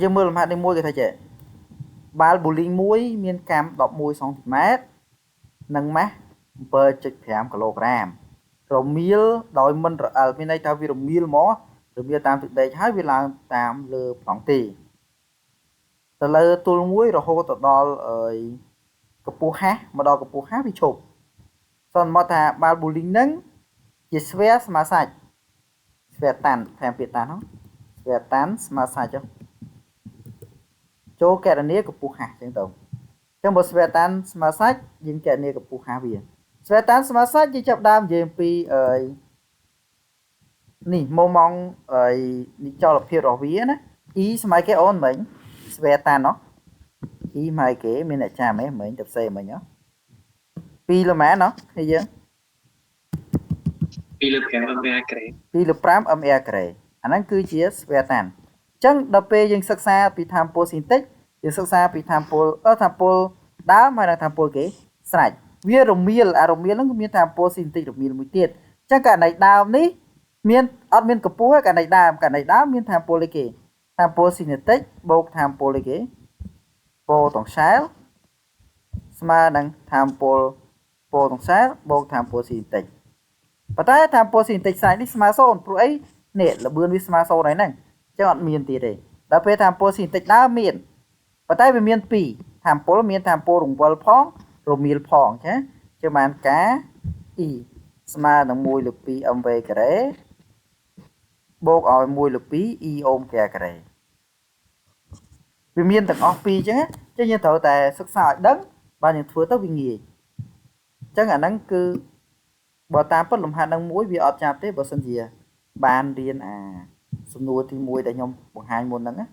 យើងមើលលំហាត់នេះមួយគេថាចេះបាល់ប៊ូលីងមួយមានកាំ11សង់ទីម៉ែត្រនិងម៉ាស់7.5គីឡូក្រាមរមៀលដោយមិនរអិលមានន័យថាវារមៀលមករមៀលតាមទឹកដីហើយវាឡើងតាមលើប្លង់ទេទៅលើទួលមួយរហូតទៅដល់អឺកម្ពស់ហាស់មកដល់កម្ពស់ហាស់វាឈប់សន្មតថាបាល់ប៊ូលីងហ្នឹងជាស្វែស្មើសាច់ស្វែតាន់ថែមពាក្យតាន់ហ្នឹងស្វែតាន់ស្មើសាច់ចុះចូលកណនាកម្ពស់ហាស់អញ្ចឹងទៅអញ្ចឹងបើស្វែតាន់ស្មើសាច់យើងកណនាកម្ពស់ហាស់វាស្វែតាន់ស្មើសាច់យើងចាប់ដើមនិយាយអំពីអឺនេះម៉ូម៉ង់អីនិចលភាពរបស់វាណា E ស្មើគេអូនមិញស្វែតាន់ណោះ E មកគេមានអ្នកចាំហ៎មិញទៅផ្សេងមិញហ៎2ល្មែនណោះគ្នាយើង 2លើ5 mr ក្រេ 2លើ5 mr ក្រេអាហ្នឹងគឺជាស្វែតាន់អញ្ចឹងដល់ពេលយើងសិក្សាពីធម្មពលស៊ីនតិចយើងសិក្សាពីធម្មពលអឺធម្មពលដើមហើយនិងធម្មពលគេស្រេចវារមៀលអារមៀលហ្នឹងគឺមានធម្មពលស៊ីនតិចរមៀលមួយទៀតអញ្ចឹងករណីដើមនេះមានអត់មានកម្ពស់ទេករណីដើមករណីដើមមានធម្មពលអីគេធម្មពលស៊ីនតិចបូកធម្មពលអីគេប៉ូតង់សែលស្មើនឹងធម្មពលប៉ូតង់សែលបូកធម្មពលស៊ីនតិចប៉ុន្តែធម្មពលស៊ីនតិចស្រេចនេះស្មើ0ព្រោះអីនេះលបឿនវាស្មើ0ហើយហ្នឹងអញ្ចឹងអត់មានទៀតទេដល់ពេលធម្មពលស៊ីនតិចដើមមានប៉ុន្តែវាមាន2ធម្មពលមានធម្មពលរង្វិលផងរមៀលផងចាជាបានការ E ស្មើនឹង1លើ2 mv ការ៉េបូកឲ្យ1លើ2 e អូមការ៉េវាមានទាំងអស់ពីរអញ្ចឹងអញ្ចឹងយើងត្រូវតែសិក្សាឲ្យដឹងបាទយើងធ្វើទៅវាងាយអញ្ចឹងអាហ្នឹងគឺបើតាមពិតលំហាត់នឹងមួយវាអត់ចាប់ទេបើសិនជាបានរៀនអាសំណួរទី1ដែលខ្ញុំបង្ហាញមុនហ្នឹងណា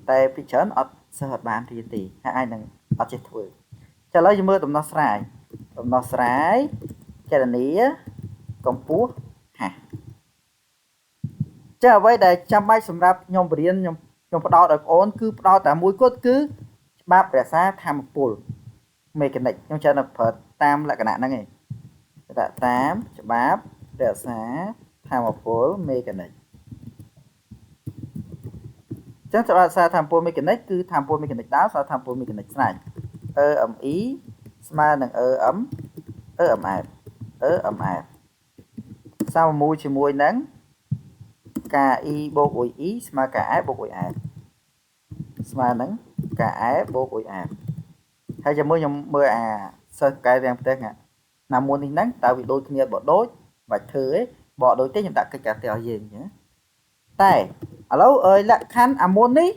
តែពីច្រើនអត់សិស្សអត់បានរៀនទេហើយអាចនឹងអត់ចេះធ្វើចាឥឡូវយើងមើលដំណោះស្រាយដំណោះស្រាយកណនីកម្ពស់ហាស់ចាអ្វីដែលចាំបាច់សម្រាប់ខ្ញុំបរៀនខ្ញុំខ្ញុំផ្ដោតឲ្យបងអូនគឺផ្ដោតតែមួយគត់គឺច្បាប់រក្សាធម្មពលមេកានិកខ្ញុំច្រើនតែប្រើតាមលក្ខណៈហ្នឹងឯងដាក់តាមច្បាប់រក្សាធម្មពលមេកានិកចឹងច្បាប់រក្សាធម្មពលមេកានិកគឺធម្មពលមេកានិកដើមស្មើធម្មពលមេកានិកស្រេច EME ស្មើនឹង EM EMF EMF សមមូលជាមួយនឹង KI បូក UI ស្មើ KF បូក UF ស្មើនឹង KF បូក UF ហើយចាំមើលខ្ញុំមើលអាសិស្សកែទាំងផ្ទះណាមុននេះហ្នឹងតើវាដូចគ្នាបើដូចបាច់ធ្វើទេបើដូចទេខ្ញុំដាក់កិច្ចការផ្ទះឲ្យយើងអញ្ចឹងតែឥឡូវអើយលក្ខខណ្ឌអាមុននេះ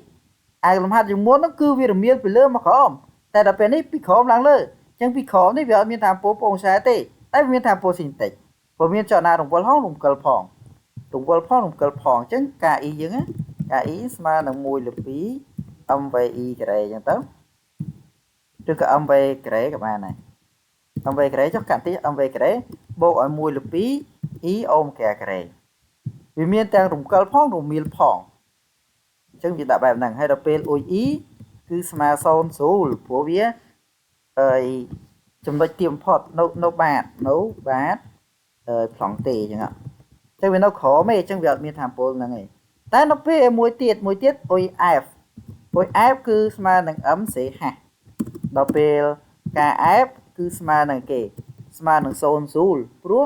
អាលំហាត់ជាមុនហ្នឹងគឺវារមៀលពីលើមកក្រោមតែដល់ពេលនេះពីក្រោមឡើងលើអញ្ចឹងពីក្រោមនេះវាអត់មានធម្មពលពងខ្សែទេតែវាមានធម្មពលស៊ីនតិចព្រោះមានចលនារង្វិលហងរំកិលផងរង្វិលផងរំកិលផងអញ្ចឹង KI យើងណា KI ស្មើនឹង1លើ2 MVI ការ៉េអញ្ចឹងទៅឬក៏ MV ការ៉េក៏បានដែរ MV ការ៉េចុះកាត់តិច MV ការ៉េបូកឲ្យ1លើ2 E អូមការ៉េវាមានទាំងរំកិលផងរមៀលផងអញ្ចឹងវាដាក់បែបហ្នឹងហើយដល់ពេល UI គឺស្មើ0ស្រួលព្រោះវាអីចំណុចទៀបបំផុតនៅនៅបាតនៅបាតអឺប្លង់ទេអញ្ចឹងអញ្ចឹងវានៅក្រោមទេអញ្ចឹងវាអត់មានធម្មពលហ្នឹងឯងតែនៅពេលមួយទៀតមួយទៀត UF UF គឺស្មើនឹង MCH ដល់ពេល KF គឺស្មើនឹងគេស្មើនឹង0ស្រួលព្រោះ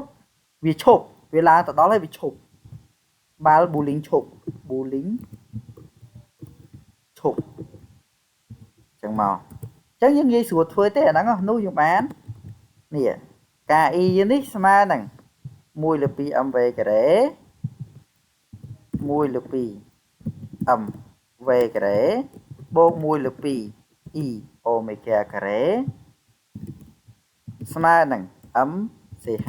វាឈប់វាឡើងទៅដល់ហើយវាឈប់បាល់ប៊ូលីងឈប់ប៊ូលីងឈប់ចឹងមកអញ្ចឹងយើងងាយស្រួលធ្វើទេអាហ្នឹងនោះយើងបាននេះ KI យើងនេះស្មើនឹង1លើ2 MV ការ៉េ1លើ2 MV ការ៉េបូក1លើ2 E អូមេហ្គាការ៉េស្មើនឹង MCH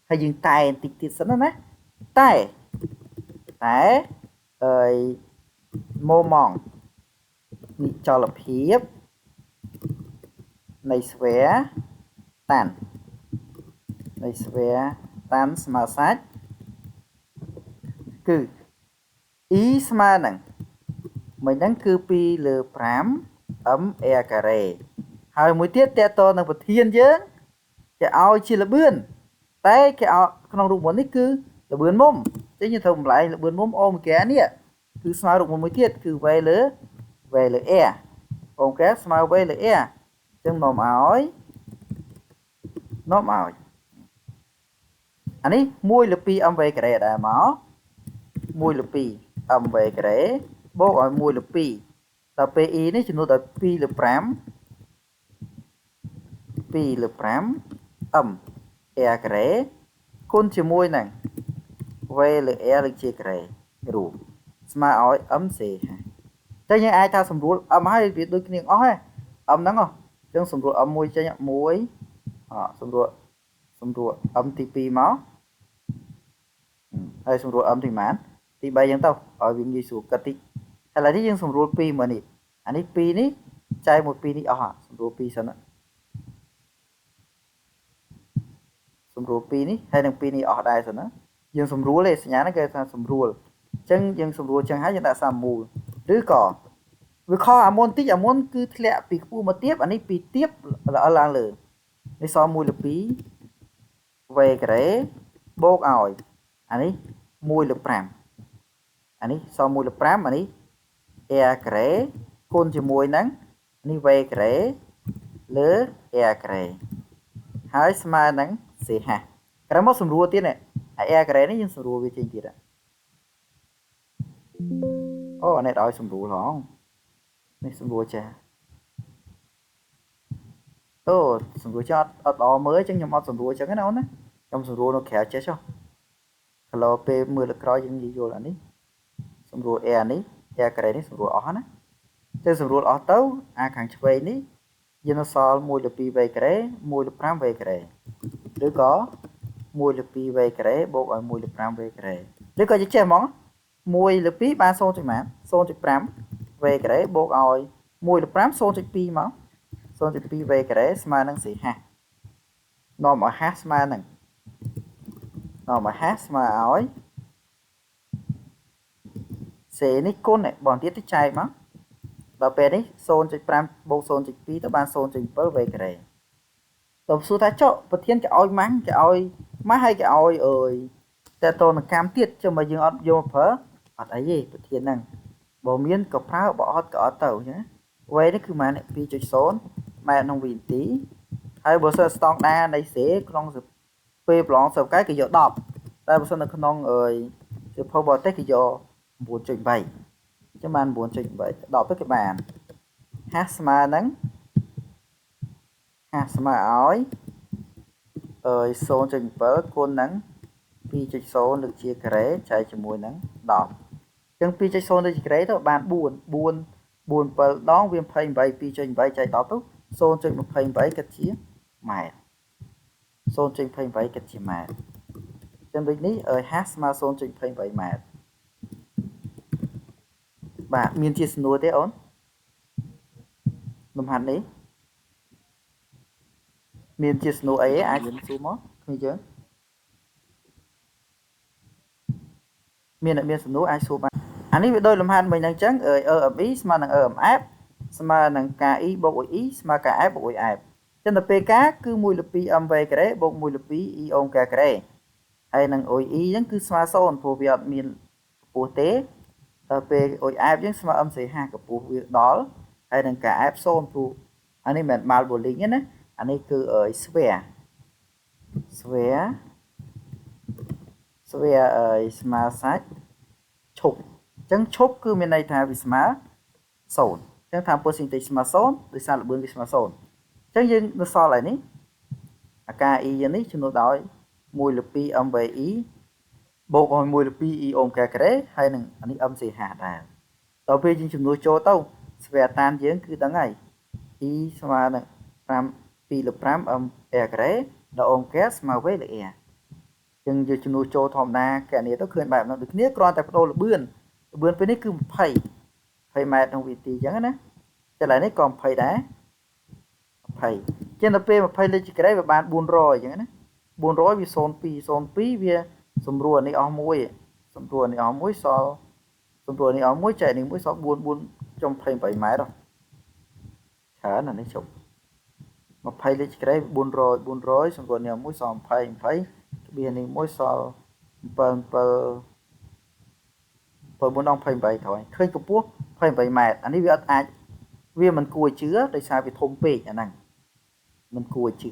ហើយយើងតែបន្តិចទៀតសិនណាតែតែអើយម៉ូម៉ង់និចលភាពនៃស្វែតាន់នៃស្វែតាន់ស្មើសាច់គឺ E ស្មើនឹងមិញហ្នឹងគឺ2លើ5 m r ការ៉េហើយមួយទៀតតកតនឹងប្រធានយើងគេឲ្យជាលបឿនតែគេឲ្យក្នុងរូបមន្តនេះគឺលបឿនមុំអញ្ចឹងយើងត្រូវបំលែងលបឿនមុំអូមេហ្គានេះ គឺស្មើរូបមន្តមួយទៀតគឺ V លើ V លើ R អូខេស្មើ V លើ R អញ្ចឹងនាំឲ្យអានេះ1លើ2 mv ការ៉េដែរមក1លើ2 mv ការ៉េបូកឲ្យ1លើ2ដល់ពេល e នេះចំនួនដល់2លើ5 2លើ5 m r ការ៉េគុណជាមួយនឹង v លើ r លើជាការ៉េរួមស្មើឲ្យ mc តែយើងអាចថាសម្រួល m ហើយវាដូចគ្នាអស់ហ៎ m ហ្នឹងហ៎អញ្ចឹងសម្រួល m មួយចេញ1អសម្រួល m ទី2មកហើយសម្រួល m ទីប៉ុន្មានទី3អញ្ចឹងទៅឲ្យវាងាយស្រួលគិតតិចឥឡូវនេះយើងសម្រួល2មកនេះអានេះ2នេះចែកមួយ2នេះអស់សម្រួល2សិនសម្រួល2នេះហើយនឹង2នេះអស់ដែរសិនណាយើងសម្រួលទេសញ្ញាហ្នឹងគេថាសម្រួលអញ្ចឹងយើងសម្រួលចឹងហើយយើងដាក់សាមូលឬក៏វាខុសអាមុនតិចអាមុនគឺធ្លាក់ពីខ្ពស់មកទាបអានេះពីទាបឡើងលើនេះសល់1លើ2 v ការ៉េបូកឲ្យអានេះ1លើ5អានេះសល់1លើ5អានេះ r ការ៉េគុណជាមួយនឹងនេះ v ការ៉េលើ r ការ៉េហើយស្មើនឹង ch ក្រោយមកសម្រួលទៀតនេះអា r ការ៉េនេះយើងសម្រួលវាចេញទៀតអូអានេះឲ្យសម្រួលហងនេះសម្រួលចាអូសម្រួលចអត់អត់ល្អមើលអញ្ចឹងខ្ញុំអត់សម្រួលអញ្ចឹងណាអូនណាខ្ញុំសម្រួលនៅក្រៅចេះចុះគីឡូពេលមើលលើក្រោយយើងនិយាយយល់អានេះសម្រួល r នេះ r ការ៉េនេះសម្រួលអស់ណាចឹងសម្រួលអស់ទៅអាខាងឆ្វេងនេះយើងនៅសល់1លើ2 v ការ៉េ1លើ5 v ការ៉េឬក៏1លើ2 v ការ៉េបូកឲ្យ1លើ5 v ការ៉េឬក៏យើងចេះហ្មង1លើ2បាន 0.5 v ការ៉េបូកឲ្យ1លើ5 0.2 មក 0.2 v ការ៉េស្មើនឹង ch នាំឲ្យ h ស្មើនឹងនាំឲ្យ h ស្មើឲ្យ c នេះគុណបងទៀតទៅចែកមកដល់ពេលនេះ 0.5 បូក 0.2 ទៅបាន 0.7 v ការ៉េតើសួរថាចុះប្រធានគេឲ្យម៉ាំងគេឲ្យម៉ាស់ហើយគេឲ្យអើយតែតនកម្មទៀតចុះមកយើងអត់យកមកប្រើអត់អីទេប្រធានហ្នឹងបើមានក៏ប្រើបើអត់ក៏អត់ទៅអញ្ចឹង v នេះគឺម៉ាន 2.0 ម៉ែត្រក្នុងវិនាទីហើយបើសិនស្តង់ដានៃសេក្នុងពេលប្រឡងសិស្សកែគេយក10តែបើសិននៅក្នុងអើយសៀវភៅបរទេសគេយក 9.8 អញ្ចឹងបាន 9.8 10 ទៅគេបាន h ស្មើនឹង h ស្មើឲ្យអើយ 0.7 គុណនឹង 2.0 លើកជាការ៉េចែកជាមួយនឹង10អញ្ចឹង 2.0 លើកជាការ៉េទៅបាន4 4 4 7ដងវា28 2.8 ចែក10ទៅ 0.28 គិតជាម៉ែត្រ 0.28 គិតជាម៉ែត្រអញ្ចឹងដូចនេះ h ស្មើ 0.28 ម៉ែត្របាទមានជាសំណួរទេអូនលំហាត់នេះមានជាសំណួរអីអាចសួរមកគ្នាយើងមានសំណួរអាចសួរបានអានេះវាដូចលំហាត់មិញហ្នឹងអញ្ចឹង EMI ស្មើនឹង EMF ស្មើនឹង KI បូក UI ស្មើ KF បូក UF ចឹងដល់ពេល K គឺ1លើ2 MV ការ៉េបូក1លើ2 I អូមការ៉េហើយនឹង UI ហ្នឹងគឺស្មើ0ព្រោះវាអត់មានកម្ពស់ទេដល់ពេល UF យើងស្មើ MCH កម្ពស់វាដល់ហើយនឹង KF 0ព្រោះអានេះមិនមែនបាល់បូលីងទេណាអានេះគឺ sphere sphere sphere ស្មើសាច់ឈប់អញ្ចឹងឈប់គឺមានន័យថាវាស្មើ0អញ្ចឹងថា percentage ស្មើ0ដោយសារល្បឿនវាស្មើ0អញ្ចឹងយើងនៅសល់ហើយនេះអាការ e យើងនេះចំនួនដោយ1លើ2 MVE បូកឲ្យ1លើ2 E អូមការ៉េហើយនឹងអានេះ MCH ដែរដល់ពេលយើងចំនួនចូលទៅស្វែតានយើងគឺដឹងហើយ E ស្មើនឹង5 2លើ5 M R ការ៉េដល់អូមកែស្មើ V លើ R ចឹងយើងចំនួនចូលធម្មតាកណនីទៅឃើញបែបនោះដូចគ្នាគ្រាន់តែបដូរល្បឿនល្បឿនពេលនេះគឺ20ម៉ែត្រក្នុងវិនាទីអញ្ចឹងណាចលនានេះក៏20ដែរ20ចឹងដល់ពេល20លេខការ៉េវាបាន400អញ្ចឹងណា400វា02 02វាសម្រួលអានេះអស់មួយសម្រួលអានេះអស់មួយសល់សម្រួលនេះអស់មួយចែកនេះមួយសល់4 4ចំ28ម៉ែត្រច្រើនអានេះជប់20លេខការ៉េ400 400សម្រួលនេះមួយសល់20 20ក្បៀសនេះមួយសល់7 7 9ដង28ក្រោយឃើញកម្ពស់28ម៉ែត្រអានេះវាអត់អាចវាមិនគួរជឿដោយសារវាធំពេកអាហ្នឹងមិនគួរជឿ